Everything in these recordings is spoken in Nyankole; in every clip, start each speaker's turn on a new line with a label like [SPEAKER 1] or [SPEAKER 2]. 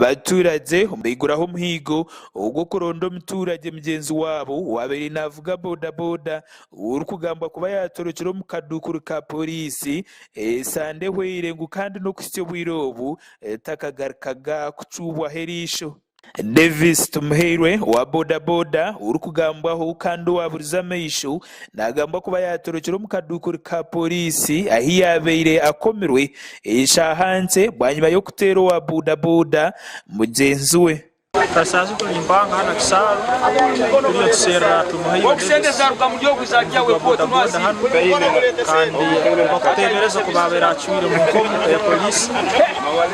[SPEAKER 1] Abaturagye baiguraho omuhiigo ogw'okuronda omuturagye mugyenzi waabo owabaire navuga boda-boda orikugambwa kuba yatorokire omu kaduukuru ka Pooriisi esande ehweire ngu kandi n'okuhitsya obwire obu takagarukaga kucuubwaho eriisho. Davis Tumuhairwe owa boda-boda orikugambwaho kandi owaburize amaisho nagambwa kuba yatorokire omu kaduukuru ka Pooriisi ahi yabaire akomirwe eshaaha nkye bwanyima y'okuteera owa boda-boda mugyenzi we.
[SPEAKER 2] Kasaazi turi mpanga hanu Kisaaru turiyo nituserra Tumuhairwe Davis omuvugi wa bodaboda hanu kandi bakuteebereza kuba abaire acwire omu nkomo eya poliisi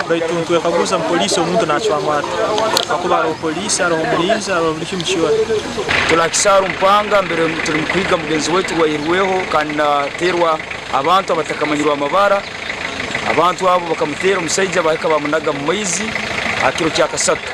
[SPEAKER 2] baitu nitwekaguza mu poliisi omuntu nacwamu ata ahakuba hariho poliisi hariho omurinzi hariho buri kimu kyona.
[SPEAKER 3] Turi aha Kisaaru mpanga mbere turi mukuhiga mugenzi waitu owaihirweho kandi nateerwa abantu abatakamanyirwe amabara. Abantu abo bakamuteera omusaija baahika baamunaga mu maizi aha kiro kya kasatu.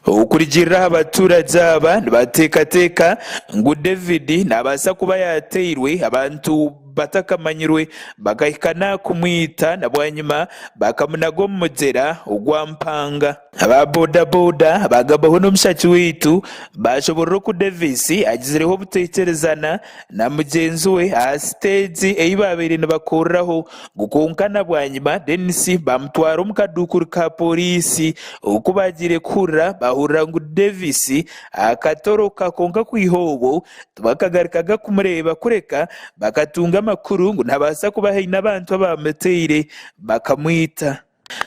[SPEAKER 1] Okurugiirira aha batuuragye aba, nibateekateeka ngu David naabaasa kuba yaateirwe abantu batakamanyirwe bakahika n'aha kumwita na bwanyima bakamunaga omu mugyera ogwa Mpanga. Aba bodaboda bagambaho n'omushaki waitu baashoborora oku Davis agizireho obutaikirizana na mugyenzi we aha siteegi ei baabaire nibakoreraho ngu kwonka na bwanyima Denis baamutwara omu kaduukuru ka pooriisi. Oku baagiire kuhurira baahurira ngu Davis akatoroka kwonka kwiha obwo tibakagarukaga kumureeba kureka bakatunga amakuru ngu nabaasa kuba haine abantu abaamuteire bakamwita.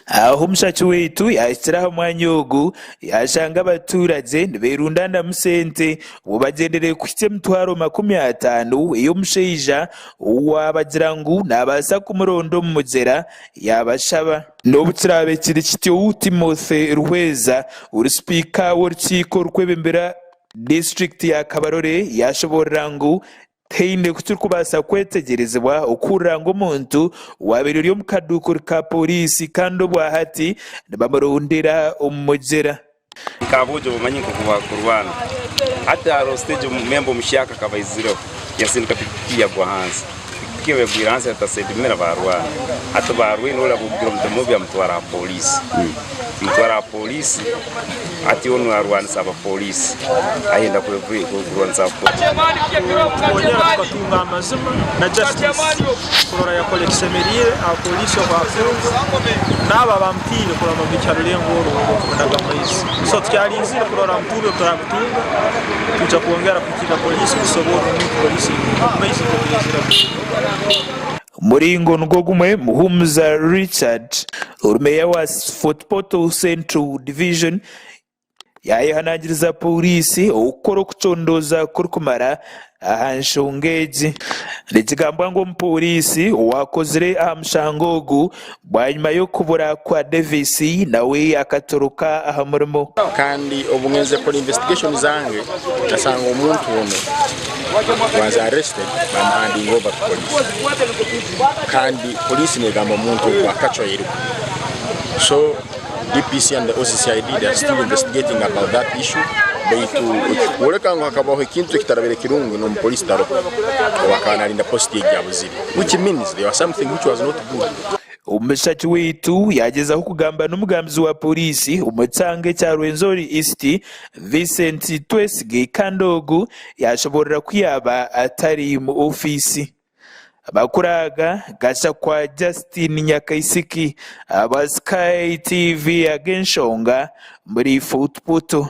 [SPEAKER 1] Aho omushaki waitu yaahikire aha mwanya ogu, yaashanga abaturagye niberundaanamu sente obwo bagyendereire kuhitsya emitwaro 50 ey'omushaija owaabagira ngu naabaasa kumuronda omu mugyera yaabashaba. N'obu kiraabe kiri kityo, Timothy Ruhweza ori sipiika w'orukiiko orukwebembera disiturikiti ya Kabarole yaashoboorora ngu Tihaine ku kirikubaasa kwetegyerezibwa okuhurira ngu omuntu owaabaire ori omu kaduukuru ka pooriisi kandi obwahati nibamurondera omu mugyera.
[SPEAKER 4] Nka aboojo bamanyi nkoku bakurwana. Hati hariho stage member omuhyaka akaba aizireho yasindika pikipiki yagwa hansi. Pikipiki obu yagwire hansi yata Sedimira barwana. Hati barwaine ori abugira omutima mubi amutwara aha police. Amutwara aha police hati onu arwanisa abapolisi ayenda kurwanisa abapolisi.
[SPEAKER 2] Tukonyera tukatunga amazima na justice kurora yakora ekisemeriire abapoliisi obu afungwa naabo abamutiire kurora bamwikya ha rulengo oru orw'okumunaga mu maizi. So tukyalinzire kurora omutumbi obu turagutunga twija kwongera kuhikirra poliisi kusoborra omuntu poliisi omu maizi nk'oku yaiziremu.
[SPEAKER 1] Omuringo nigwo gumwe, Muhumuza Richard, ori meeya wa Fort Portal Central Division yaayehanangiriza Pooriisi okukora okucondooza kurikumara aha nshonga egi. Nikigambwa ngu omupooriisi owaakozire aha mushango ogu bwanyima y'okubura kwa Davis nawe akatoroka aha murimo.
[SPEAKER 5] Kandi obu ngenze kukora investigation zange nasanga omuntu onu was arrested bamuhandinga over to police kandi police negamba omuntu ogu akacwa yairuka so DPC and the OCCID they are still investigating about that issue baitu ekikworeka ngu hakabaho ekintu ekitarabire kirungi n'omupolice taroho obu akaba narinda post egi abuzire which means there was something which was not good.
[SPEAKER 1] Omushaki waitu yaagyezaho kugamba n'omugambizi wa pooriisi omu kyanga ekya Rwenzori East, Vincent Twesige kandi ogu yaashoboorora ku yaaba atari mu ofiisi. Amakuru aga gashakwa Justine Nyakaisiki aba Sky TV ag'enshonga omuri Fort Portal.